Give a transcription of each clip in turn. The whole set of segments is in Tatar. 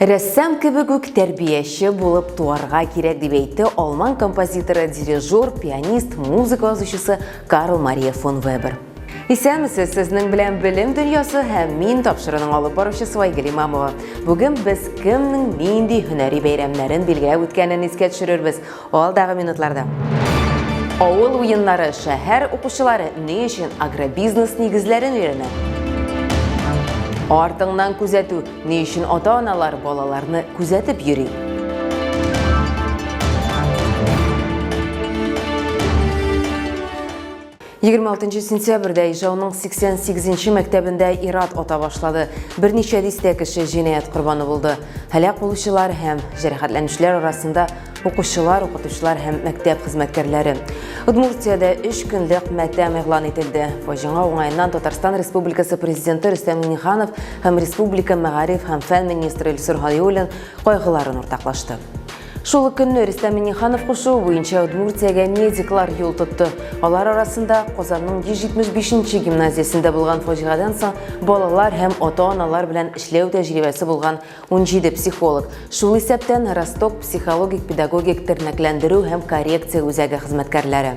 Рәссам кебек үк тәрбияче булып туарга кирәк, дип әйтте алман композиторы, дирижер, пианист, музыка язучысы Карл Мария фон Вебер. Исәнмесез, сезнең белән Белем дөньясы һәм мин тапшыруның алып баручысы Айгөл Имамова. Бүген без кемнең нинди һөнәри бәйрәмнәрен билгеләп үткәнен искә төшерербез алдагы минутларда. Авыл уеннары, шәһәр укучылары ни өчен агробизнес нигезләрен өйрәнә? Артыңнан күзәтү, ни өчен ата-аналар балаларны күзәтеп йөри? 26 сентябрьдә Ижауның 88 нче мәктәбендә ир-ат ата башлады. Берничә дистә кеше җинаять корбаны булды. Һәлак булучылар һәм җәрәхәтләнүчеләр арасында укучылар, укытучылар һәм мәктәп хезмәткәрләре. Удмуртиядә өч көнлек матәм игълан ителде. Фаҗига уңаеннан Татарстан Республикасы Президенты Рөстәм Миңнеханов һәм республика мәгариф һәм фән министры Илсур Һадиуллин кайгыларын уртаклашты. Шул ук көнне Рөстәм Миңнеханов кушуы буенча Удмуртиягә медиклар юл тотты. Алар арасында Казанның 175 нче гимназиясендә булган фаҗигадән соң балалар һәм ата-аналар белән эшләү тәҗрибәсе булган 17 психолог, шул исәптән Росток психологик-педагогик тернәкләндерү һәм коррекция үзәге хезмәткәрләре.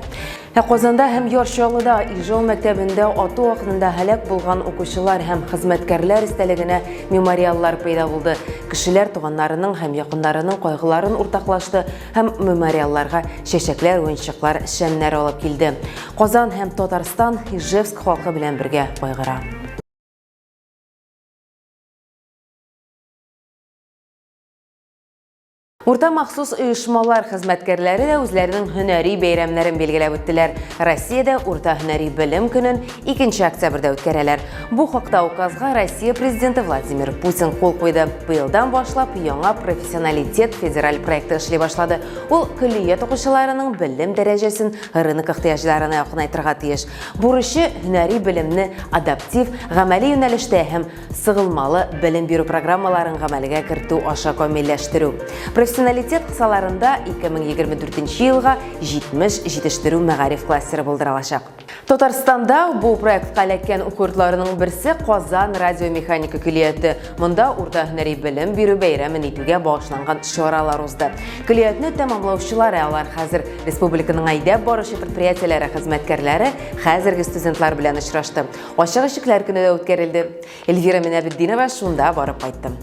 Ә Казанда һәм Яр Чаллыда Ижау мәктәбендә ату вакытында һәлак булган укучылар һәм хезмәткәрләр истәлегенә мемориаллар пәйда булды. Кешеләр туганнарының һәм якыннарының кайгыларын уртаклашты һәм мемориалларга чәчәкләр, уенчыклар, шәмнәр алып килде. Казан һәм Татарстан Ижевск халкы белән бергә кайгыра. Урта махсус оешмалар хезмәткәрләре дә үзләренең һөнәри бәйрәмнәрен билгеләп үттеләр. Россиядә урта һөнәри белем көнен 2 октябрьдә үткәрәләр. Бу хакта указга Россия президенты Владимир Путин кул куйды. Быелдан башлап яңа профессионалитет федераль проекты эшли башлады. Ул көллият укучыларының белем дәрәҗәсен рынок ихтыяҗларына якынайтырга тиеш. Бурычы һөнәри белемне адаптив, гамәли юнәлештә һәм сыгылмалы белем бирү программаларын гамәлгә кертү аша камилләштерү. Профессионалитет кысаларында 2024 елга 70 җитештерү мәгариф кластеры булдырылачак. Татарстанда бу проектка эләккән уку йортларының берсе Казан радиомеханика көллияте. Монда урта һөнәри белем бирү бәйрәмен итүгә багышланган чаралар узды. Көллиятне тәмамлаучылар, ә алар хәзер республиканың әйдәп баручы предприятиеләре хезмәткәрләре, хәзерге студентлар белән очрашты. Ачык ишекләр көне дә үткәрелде. Эльвира Минәбетдинова шунда барып кайтты.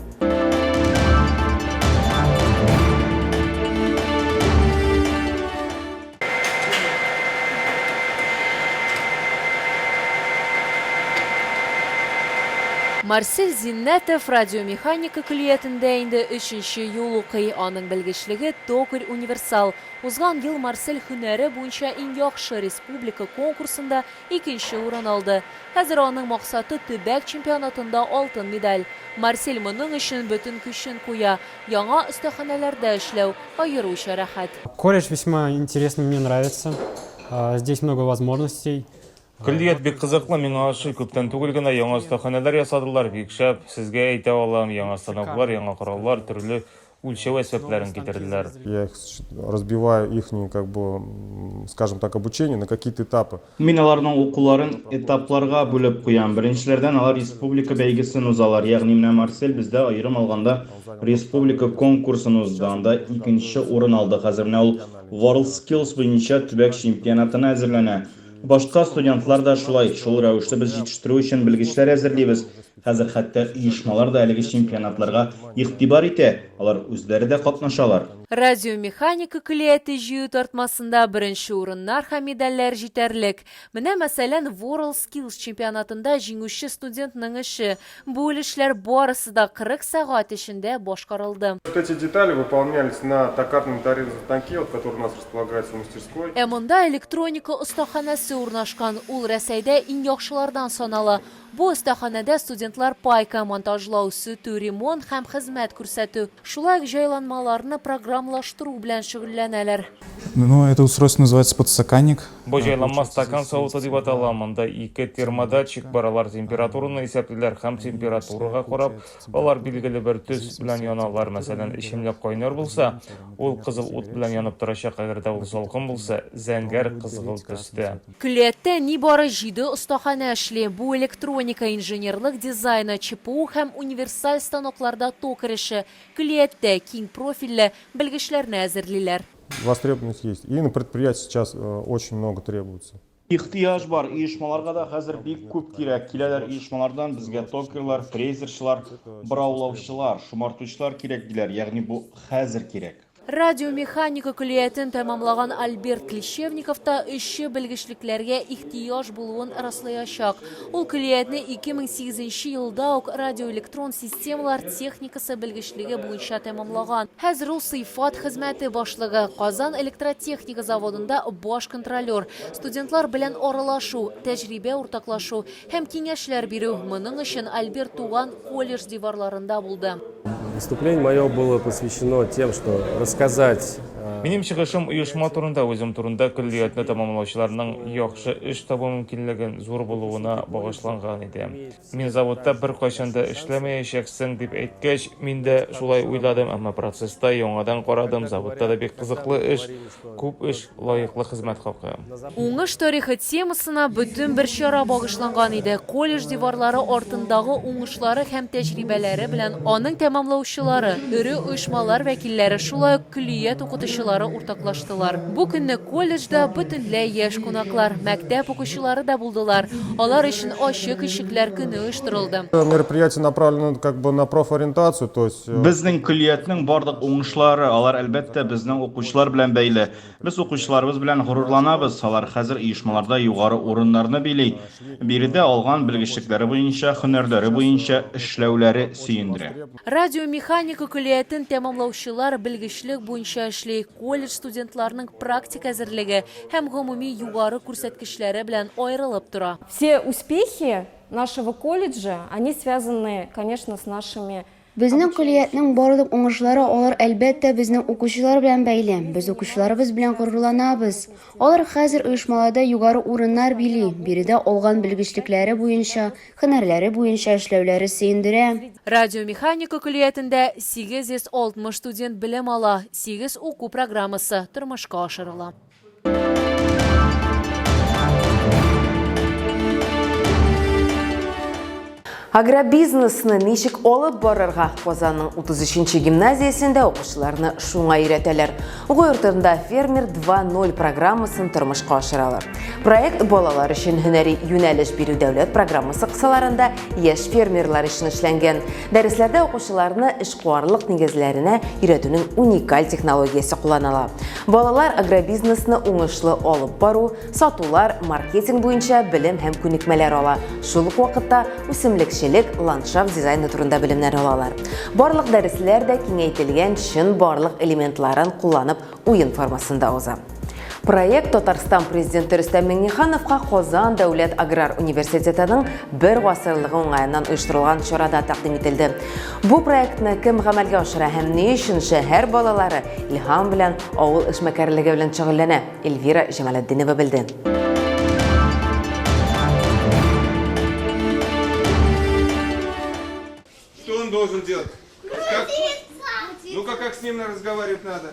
Марсель Зиннәтов радиомеханика көллиятендә инде өченче юл укый. Аның белгечлеге токарь-универсал. Узган ел Марсель һөнәре буенча иң яхшы республика конкурсында Икенче урын алды. Хәзер аның максаты, төбәк чемпионатында алтын медаль. Марсель моның өчен бөтен көчен куя. Яңа остаханәләрдә эшләү аеруча рәхәт. Колледж весьма интересный, мне нравится. Здесь много возможностей. Көллият бик кызыклы, миңа ошый. Күптән түгел генә яңа остаханәләр ясадылар, бик шәп. Сезгә әйтә алам, яңа станоклар, яңа кораллар, төрле Үлчәү әсбапларын китерделәр. Я их разбиваю ихнюю, как бы, скажем так, обучение на какие-то этапы. Мин аларның укуларын этапларга бүлеп куям. Беренчеләрдән алар республика бәйгесен узалар. Ягъни менә Марсель бездә аерым алганда республика конкурсын узды, анда икенче урын алды. Хәзер менә ул WorldSkills буенча төбәк чемпионатына әзерләнә. Башка студентлар да шулай. Шул рәвешле без җитештерү өчен белгечләр әзерлибез. Хәзер хәтта оешмалар да әлеге чемпионатларга игътибар итә, алар үзләре дә катнашалар. Радиомеханика көллияте җыю тартмасында беренче урыннар һәм медальләр җитәрлек. Менә, мәсәлән, WorldSkills чемпионатында җиңүче студентның эше. Бу өлешләр барысы да 40 сәгать эчендә башкарылды. Вот эти детали выполнялись на токарном дорезном станке, вот который у нас располагается в мастерской. Ә монда электроника остаханәсе урнашкан, ул Рәсәйдә иң яхшылардан санала. Бу остаханәдә студентлар пайка, монтажлау, сүтү, ремонт һәм хезмәт күрсәтү, Шулай ук җайланмаларны программалаштыру белән шөгыльләнәләр. Ну, это устройство называется подстаканник. Бу җайланма стакан савыты дип атала. Монда ике термодатчик бар, алар температураны исәплиләр һәм температурага карап, алар билгеле бер төс белән яналар. Мәсәлән, эчемлек кайнар булса, ул кызыл ут белән янып торачак, әгәр дә ул салкын булса, зәңгәр кызгылт төстә. Көллияттә нибары җиде остаханә эшли. Бу электроника, инженерлык дизайны, ЧПУ һәм универсаль станокларда токарь эше. Көллияттә киң профильле белгечләрне әзерлиләр. Востребованность есть. И на предприятии сейчас очень много требуется. Ихтыяҗ бар, оешмаларга да хәзер бик күп кирәк. Киләләр оешмалардан безгә токарьлар, фрезерчылар, бораулаучылар, шомартучылар кирәк диләр, ягъни бу хәзер кирәк. Радиомеханика көллиятен тәмамлаган Альберт Клещевников та эшче белгечлекләргә ихтыяҗ булуын раслаячак. Ул көллиятне 2008 нче елда ук радиоэлектрон системалар техникасы белгечлеге буенча тәмамлаган. Хәзер ул сыйфат хезмәте башлыгы, Казан электротехника заводында баш контролер. Студентлар белән аралашу, тәҗрибә уртаклашу һәм киңәшләр бирү, моның өчен Альберт туган колледж диварларында булды. Выступление мое было посвящено тем, что рассказать. Минем чыгышым оешма турында, үзем турында, көллиятне тәмамлаучыларның яхшы эш табу мөмкинлеген зур булуына багышланган иде. Мин заводта беркайчан да эшләмәячәксең дип әйткәч, мин дә шулай уйладым, әмма процесста яңадан карадым, заводта да бик кызыклы эш, күп эш, лаеклы хезмәт хакы. Уңыш тарихы темасына бөтен бер чара багышланган иде. Колледж диварлары артындагы уңышлары һәм тәҗрибәләре белән аның тәмамлаучылары, эре оешмалар вәкилләре, шулай ук көллият укытучылары уртаклаштылар. Бу көнне колледжда бөтенләй яшь кунаклар, мәктәп укучылары да булдылар. Алар өчен Ачык ишекләр көне оештырылды. Мероприятие направлено как бы на профориентацию, то есть. Безнең көллиятнең барлык уңышлары, алар, әлбәттә, безнең укучылар белән бәйле. Без укучыларыбыз белән горурланабыз, алар хәзер оешмаларда югары урыннарны били. Биредә алган белгечлекләре буенча, һөнәрләре буенча эшләүләре сөендерә. Радиомеханика көллиятен тәмамлаучылар белгечлек буенча эшли. Колледж студентларының практик әзерлеге һәм гомуми югары күрсәткечләре белән аерылып тора. Все успехи нашего колледжа, они связаны, конечно, с нашими Безнең көллиятнең барлык уңышлары алар, әлбәттә, безнең укучылар белән бәйле. Без укучыларыбыз белән горурланабыз. Алар хәзер оешмаларда югары урыннар били, биредә алган белгечлекләре буенча, һөнәрләре буенча эшләүләре сөендерә. Радиомеханика көллиятендә 860 студент белем ала, сигез уку программасы тормышка ашырыла. Агробизнесны ничек алып барырга? Казанның 33 нче гимназиясендә укучыларны шуңа өйрәтәләр. Уку йортында Фермер 2.0 программасын тормышка ашыралар. Проект балалар өчен һөнәри юнәлеш бирү дәүләт программасы кысаларында яшь фермерлар өчен эшләнгән. Дәресләрдә укучыларны эшкуарлык нигезләренә өйрәтүнең уникаль технологиясе кулланыла. Балалар агробизнесны уңышлы алып бару, сатулар, маркетинг буенча белем һәм күнекмәләр ала. Шул ук вакытта үсемлекчелек, ландшафт дизайны турында белемнәр алалар. Барлык дәресләр дә киңәйтелгән чынбарлык элементларын кулланып уен формасында уза. Проект Татарстан президенты Рөстәм Миңнехановка Казан дәүләт аграр университетының бер гасырлыгы уңаеннан оештырылган чарада тәкъдим ителде. Бу проектны кем гамәлгә ашыра һәм ни өчен шәһәр балалары илһам белән авыл эшмәкәрлеге белән шөгыльләнә? Эльвира Җамалетдинова белде. Что он должен делать? Как? Ну-ка, как с ним разговаривать надо?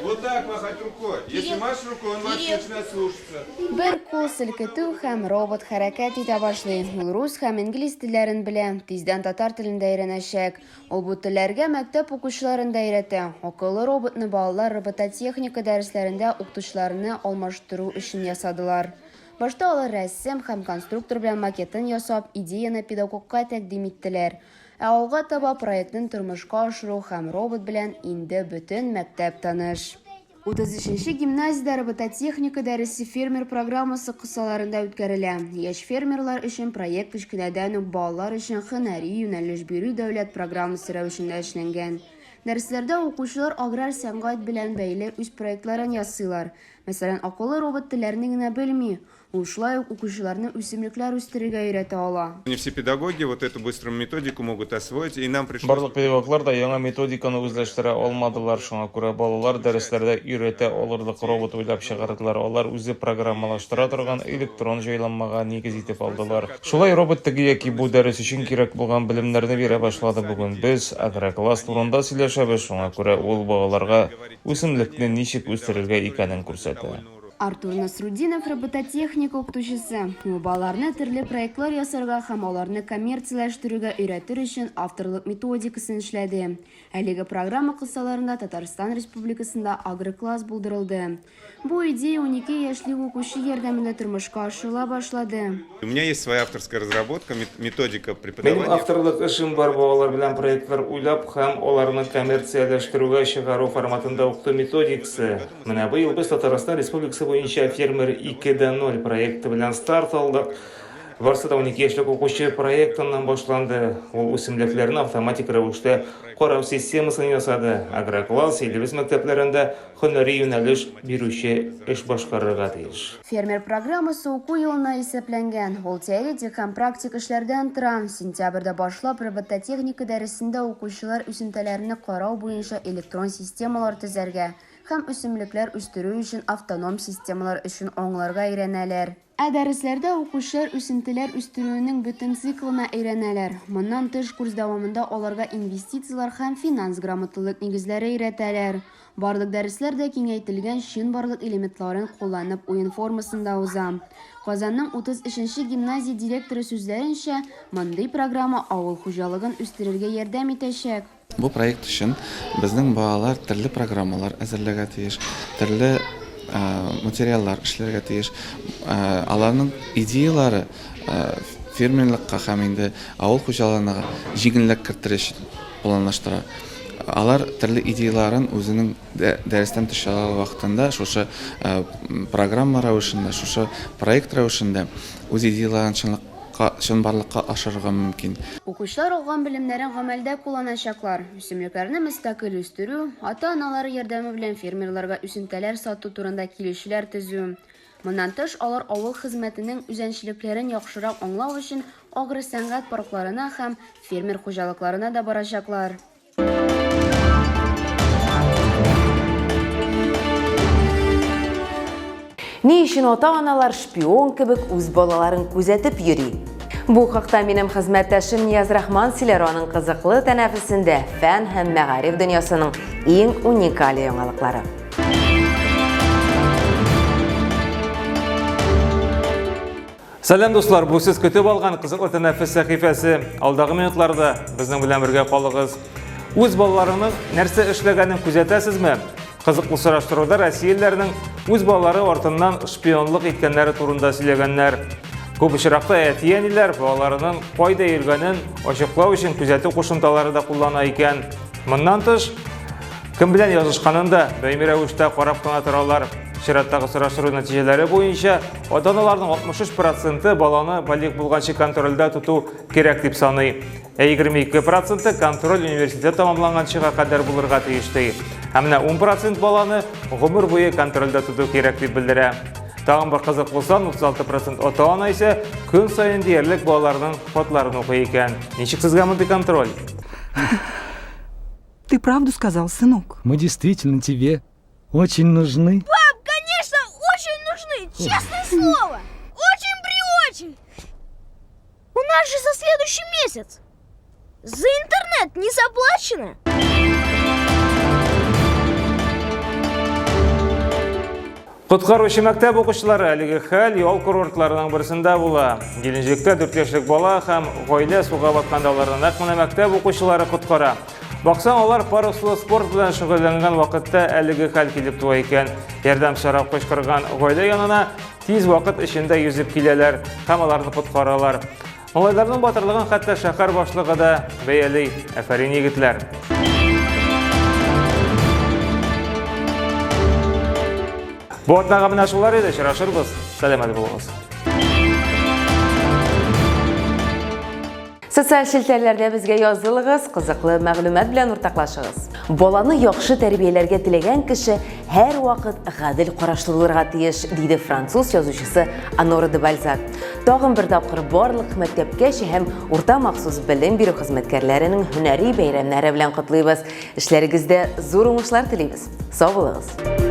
Вот так махать рукой. Если машешь рукой, он вообще начинает слушаться. Бер кул селкетү һәм робот хәрәкәт итә башлый. Ул рус һәм инглиз телләрен белә, тиздән татар телен дә өйрәнәчәк. Ул бу телләргә мәктәп укучыларын да өйрәтә. Акыллы роботны балалар робототехника дәресләрендә укытучыларны алмаштыру өчен ясадылар. Башта алар рәсем һәм конструктор белән макетын ясап, идеяне педагогка тәкъдим иттеләр. Ә алга таба проектын тормышка ашыру һәм робот белән инде бөтен мәктәп таныш. 33 нче гимназиядә робототехника дәресе Фермер программасы кысаларында үткәрелә. Яшь фермерлар өчен проект кечкенәдән үк балалар өчен һөнәри юнәлеш бирү дәүләт программасы рәвешендә эшләнгән. Дәресләрдә укучылар аграр сәнгать белән бәйле үз проектларын ясыйлар. Мәсәлән, акыллы робот телләрне генә белми. Ул шулай ук укучыларны үсемлекләр үстерергә өйрәтә ала. Не все педагоги вот эту быструю методику могут освоить, и нам пришлось... Барлык педагоглар да яңа методиканы үзләштерә алмадылар, шуңа күрә балалар дәресләрдә өйрәтә алырлык робот уйлап чыгардылар, алар үзе программалаштыра торган электрон җайланмага нигез итеп алдылар. Шулай робот теге яки бу дәрес өчен кирәк булган белемнәрне бирә башлады. Бүген без агрокласс турында сөйләшәбез, шуңа күрә ул балаларга үсемлекне ничек үстерергә икәнен күрсәтә. Артур Насрутдинов, робототехника укытучысы. Ул балаларны төрле проектлар ясарга һәм аларны коммерцияләштерүгә өйрәтер өчен авторлык методикасын эшләде. Әлеге программа кысаларында Татарстан Республикасында агрокласс булдырылды. Бу идея 12 яшьлек укучы ярдәмендә тормышка ашырыла башлады. У меня есть своя авторская разработка, методика преподавания. Минем авторлык эшем бар, балалар белән проектлар уйлап һәм аларны коммерцияләштерүгә чыгару форматында укыту методикасы. Менә быел без Татарстан Республикасы буенча Фермер 2.0 проекты белән старт алдык. Барсы да 12 яшьлек укучы проектыннан башланды. Ул үсемлекләрне автоматик рәвештә карау системасын ясады. Агрокласс илебез мәктәпләрендә һөнәри юнәлеш бирүче эш башкарырга тиеш. Фермер программасы уку елына исәпләнгән. Ул теоретик һәм практик эшләрдән тора. Сентябрьдә башлап робототехника дәресендә укучылар үсентеләрне карау буенча электрон системалар төзәргә һәм үсемлекләр үстерү өчен автоном системалар өчен аңларга өйрәнәләр. Ә дәресләрдә укучылар үсентеләр үстерүенең бөтен циклына өйрәнәләр. Моннан тыш, курс дәвамында аларга инвестицияләр һәм финанс грамотлылык нигезләре өйрәтәләр. Барлык дәресләр дә киңәйтелгән чынбарлык элементларын кулланып уен формасында уза. Казанның 33 нче гимназия директоры сүзләренчә, мондый программа авыл хуҗалыгын үстерергә ярдәм итәчәк. Бу проект өчен безнең балалар төрле программалар әзерләргә тиеш, төрле материаллар эшләргә тиеш. Аларның идеяләре фермерлыкка һәм инде авыл хуҗалыгына җиңеллек кертер өчен планлаштыра. Алар төрле идеяләрен үзенең дәрестән тыш чаралар вакытында шушы программа рәвешендә, шушы проект рәвешендә үз идеяләрен чынлык чынбарлыкка ашырырга мөмкин. Укучылар алган белемнәрен гамәлдә кулланачаклар. Үсемлекләрне мөстәкыйль үстерү, ата-аналары ярдәме белән фермерларга үсентеләр сату турында килешүләр төзү. Моннан тыш, алар авыл хезмәтенең үзенчәлекләрен яхшырак аңлау өчен агросәнгать паркларына һәм фермер хуҗалыкларына да барачаклар. Ни өчен ата-аналар шпион кебек үз балаларын күзәтеп йөри? Бу хакта минем хезмәттәшем Нияз Рахман сөйләр аның кызыклы тәнәфесендә фән һәм мәгариф дөньясының иң уникаль яңалыклары. Сәлам дуслар, бу сез көтеп алган кызыклы тәнәфес сәхифәсе. Алдагы минутларда безнең белән бергә калыгыз. Үз балаларының нәрсә эшләгәнен күзәтәсезме? Кызыклы сораштыруда россиялеләрнең үз балалары артыннан шпионлык иткәннәре турында сөйләгәннәр. Күп очракта әти-әниләр балаларының кайда йөргәнен ачыклау өчен күзәтү кушымталары да куллана икән. Моннан тыш, Кем белән язышканын да даими рәвештә карап кына торалар. Чираттагы сораштыру нәтиҗәләре буенча, ата-аналарның 63 проценты баланы балигъ булганчы контрольдә тоту кирәк дип саный. Ә 22 проценты контроль университет тәмамланганчыга кадәр булырга тиеш ди. Ә менә 10 процент баланы гомер буе контрольдә тоту кирәк дип белдерә. Тагын бер кызык сан, 36 процент ата-ана исә көн саен диярлек балаларының хатларын укый икән. Ничек сезгә мондый контроль? Ты правду сказал, сынок? Мы действительно тебе очень нужны. Пап, конечно, очень нужны, честное слово. Очень при очень. У нас же за следующий месяц. За интернет не заплачено. Коткаручы мәктәп укучылары әлеге хәл ял курортларының берсендә була. Геленджикта 4 яшьлек бала һәм гаилә суга батканда аларны нәкъ менә мәктәп укучылары коткара. Баксаң, алар паруслы спорт белән шөгыльләнгән вакытта әлеге хәл килеп туа икән. Ярдәм сорап кычкырган гаилә янына тиз вакыт эчендә йөзеп киләләр һәм аларны коткаралар. Малайларның батырлыгын хәтта шәһәр башлыгы да бәяли. Афәрин, егетләр! Бу атнага менә шулар иде. Очрашырбыз. Сәламәт булыгыз. Социаль челтәрләрдә безгә язылыгыз, кызыклы мәгълүмат белән уртаклашыгыз. Баланы яхшы тәрбияләргә теләгән кеше һәрвакыт гадел карашлы булырга тиеш, диде француз язучысы Оноре де Бальзак. Тагын бер тапкыр барлык мәктәпкәчә һәм урта махсус белем бирү хезмәткәрләренең һөнәри бәйрәмнәре белән котлыйбыз. Эшләрегездә зур уңышлар телибез. Сау булыгыз!